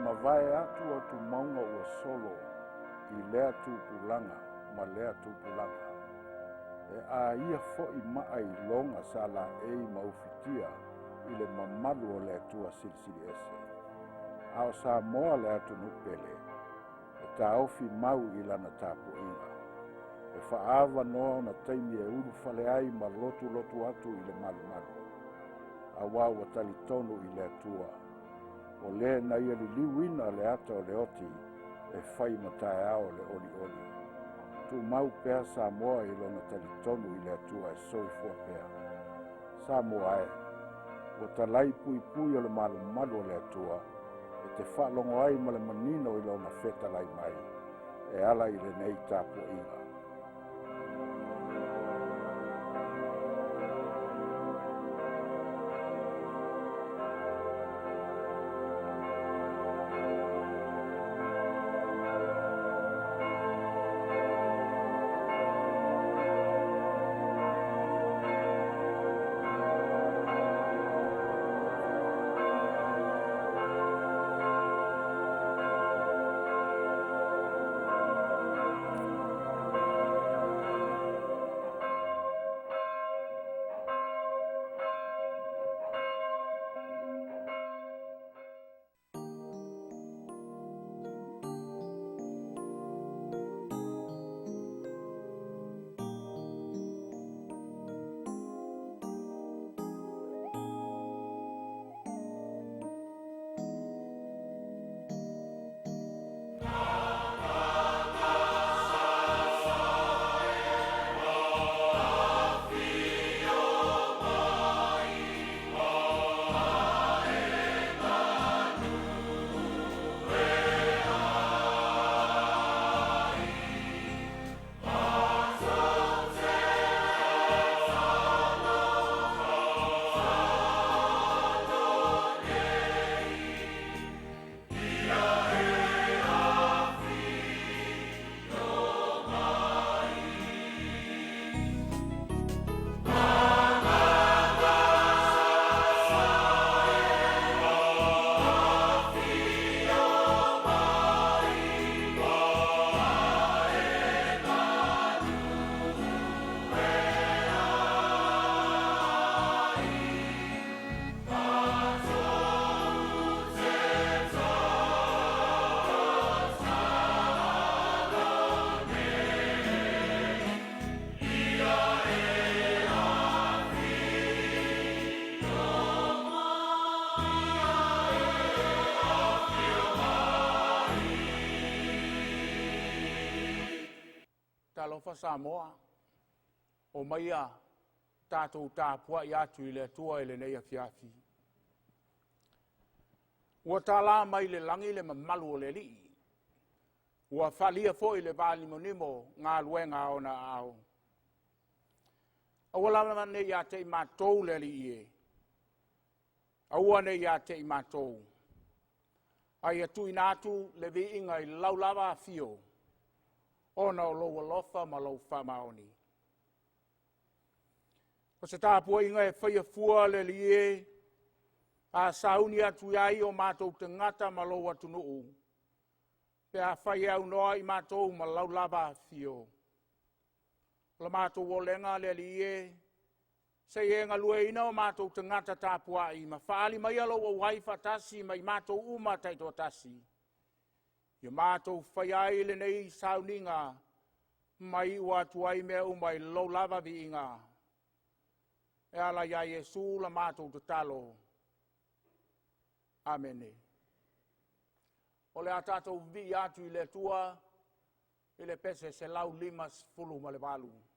mavae atu atu mauga ua solo i lea tupulaga ma lea tupulaga. E aia fo'i ma'a i loga sa laei ma ufitia i le mamalu o le Atua Silisili Ese. A o Samoa le atunuu pele, e taofi mau i lana tapuaiga. E faaavanoa ona taimi e ulufale ai ma lotulotu atu i le malumalu, auā ua talitonu i le Atua, o le na ia liliuina le ata o le oti e fai ma taeao o le olioli. Tumau pea Samoa i lona talitonu i le Atua e soifua pea. Samoa e, ua talai puipui o le malumalu o le Atua, e te faalogo ai ma le manino i lona fetalai mai, e ala i lenei tapuaiga. Talofa Samoa, o maia tatou tapuai atu i le Atua i lenei afiafi. Ua tala mai le lagi le mamalu o le Alii, ua falia foi le vanimonimo galuega a ona aao. Aua lava ne i ia te i matou le Alii e, aua ne i ia te i matou, a ia tuuina atu le viiga i lau lava afio, ona o lou alofa ma lou faamaoni. O se tapuaiga e faia fua le Alii e, a sauni atu ai o matou tagata ma lou atunuu, pe a fai e aunoa i matou ma lau lava afio. O la matou olega le Alii e, se i e galueina o matou tagata tapuai ma faali maia lou auai faatasi ma i matou uma taitoatasi. Ia matou faia ai lenei sauniga ma iu atu ai mea uma i lou lava viiga. E ala iā Iesu la matou tatalo. Amene. O le a tatou vivii atu i le Atua i le pese 158.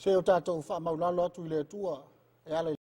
Se o tatou faamaulalo atu i le Atua e ala i